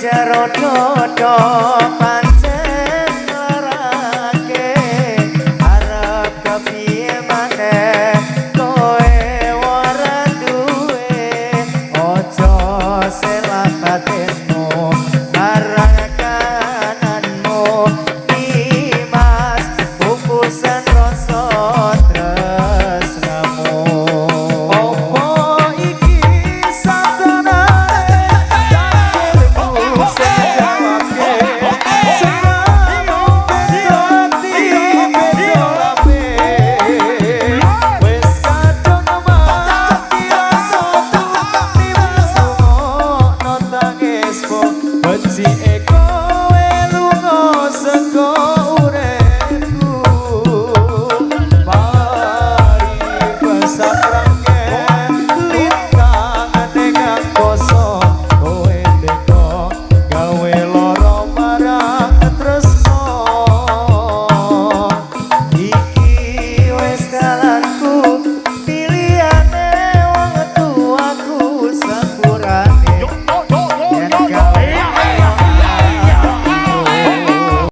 Jero dodo pancen larake, arep kepiye maneh kowe ora duwe. Ojo selak batinmu marang kananmu, Dimas, pupusan rasa tresnamu. Opo iki satanane takdirmu sing jawabke? Sliramu beda ati beda lambe. Wis kadung mati rasaku, nimas rungokno tangismu, becike.